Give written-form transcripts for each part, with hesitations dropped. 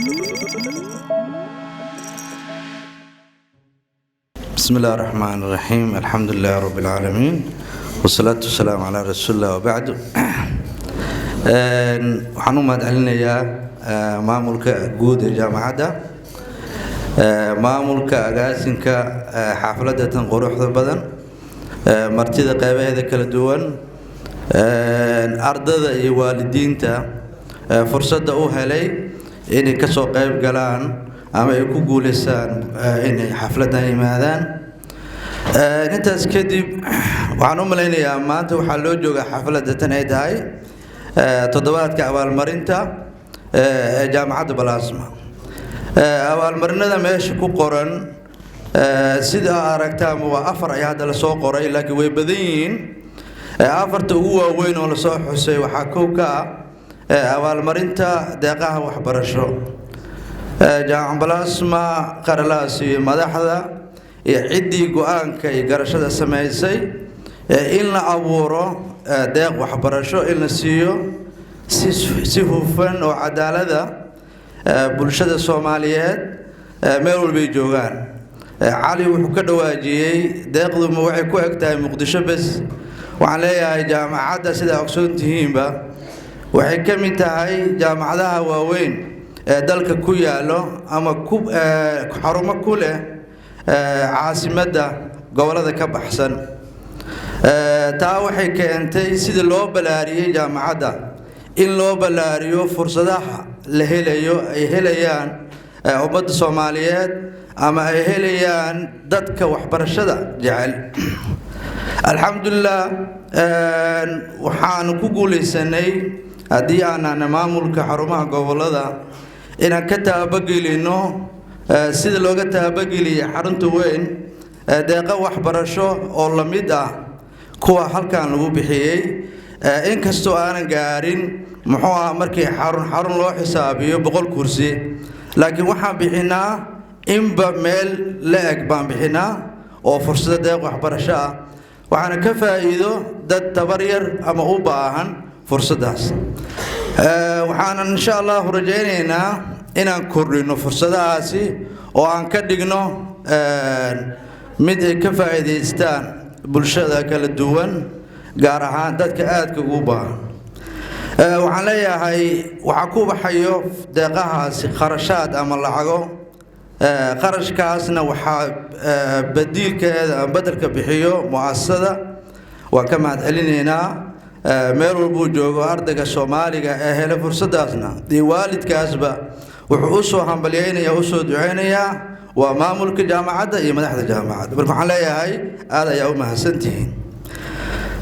بسم الله الرحمن الرحيم، الحمد لله رب العالمين، والصلاة والسلام على رسول الله، وبعد. Waxaan u mahad celinayaa maamulka guud ee jaamacadda, maamulka agaasinka xaafladda tan quruxda badan, martida qeybaheeda kala duwan, ardada iyo waalidiinta fursadda u helay inay kasoo qeyb galaan ama ay ku guuleystaan inay xafladdan yimaadaan. Intaas kadib, waxaan u malaynayaa maanta waxaa loo joogaa xafladda tan ay tahay toddobaadka abaalmarinta ee Jaamacadda Balasma. Abaalmarinada meesha ku qoran, sida aragtaanba, waa afar ayaa hadda lasoo qoray, laakiin way badan yihiin. Afarta ugu waaweyn oo lasoo xusay waxaa kow ka ah abaalmarinta deeqaha waxbarasho. Jaamac Balasma qaralaas iyo madaxda iyo ciddii go-aanka iyo garashada samaysay in la abuuro deeq waxbarasho, in la siiyo si hufan oo cadaalada bulshada Soomaaliyeed meel walbay joogaan. Cali wuxuu ka dhawaajiyey, deeqduma waxay ku eg tahay Muqdisho bes? Waxaan leeyahay, jaamacadda, sidaa ogsoon tihiinba, waxay ka mid tahay jaamacadaha waaweyn ee dalka ku yaallo ama ku xarumo ku leh caasimadda, gobollada ka baxsan. Taa waxay keentay sidii loo ballaariyey jaamacadda in loo ballaariyo fursadaha la helayo, ay helayaan ummadda Soomaaliyeed ama ay helayaan dadka waxbarashada jecel. Alxamdulilah, waxaanu ku guulaysanay, haddii aanana maamulka xarumaha gobollada, inaan ka taabagelino sida looga taabageliyay xarunta weyn deeqa waxbarasho oo la mid ah kuwa halkan lagu bixiyey, inkastoo aanan gaarin, muxuu ah, markii xarun xarun loo xisaabiyo 100 kursi, laakiin waxaan bixinaa inba meel la eg baan bixinaa oo fursado deeq waxbarasho ah, waxaana ka faa'iido dad tabar yar ama u baahan fursaddaas. Waxaanan insha Allahu rajaynaynaa inaan kordhino fursadahaasi oo aan ka dhigno mid ay ka faa'iidaystaan bulshada kala duwan, gaar ahaan dadka aadka ugu baahan. Waxaan leeyahay, waxaa ku baxayo deeqahaasi kharashaad ama lacago. Qarashkaasna waxaa badiilkeeda ama bedelka bixiyo mu'asasada. Waan ka mahad celinaynaa. Meel walbuu joogo ardayga Soomaaliga ee helay fursaddaasna iyo waalidkaasba, wuxuu u soo hambalyaynaya, u soo duceynayaa waa maamulka jaamacadda iyo madaxda jaamacadda. Marka waxaan leeyahay, aad ayaa u mahadsantihiin.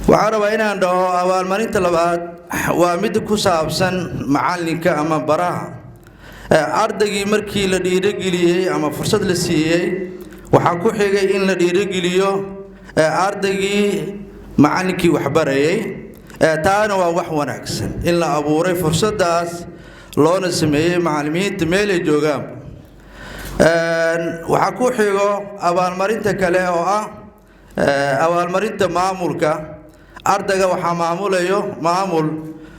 Waxaan rabaa inaan dhaho, abaalmarinta labaad waa mid ku saabsan macalinka ama baraha. Ardaygii markii la dhiirogeliyey ama fursad la siiyey, waxaa ku xigay in la dhiirogeliyo ardaygii macallinkii waxbarayay. Taana waa wax wanaagsan in la abuuray fursaddaas, loona sameeyey macallimiinta meelay joogaan. Waxaa ku xigo abaalmarinta kale oo ah abaalmarinta maamulka. Ardayga waxaa maamulayo maamul,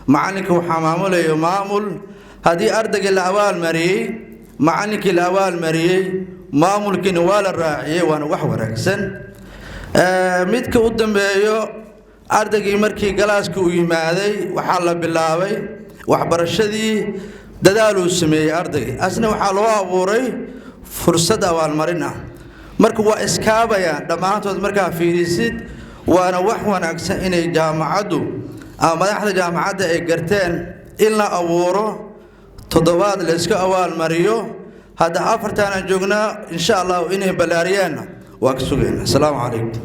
macalinka waxaa maamulayo maamul. Haddii ardaygii la abaalmariyey, macallinkii la abaalmariyey, maamulkiina waa la raaciyey, waana wax wanaagsan. Midka u dambeeyo, ardaygii markii galaaska uu yimaaday, waxaa la bilaabay waxbarashadii, dadaaluu sameeyey ardaygii, asna waxaa loo abuuray fursad abaalmarin ah. Marka waa iskaabayaan dhammaantood markaa fiirisid, waana wax wanaagsan inay jaamacaddu ama madaxda jaamacadda ay garteen in la abuuro toddobaad la iska abaalmariyo. Hadda afartaan aan joognaa, insha Allahu inay ballaariyaanna waa ka sugayna. Asalaamu calaykum.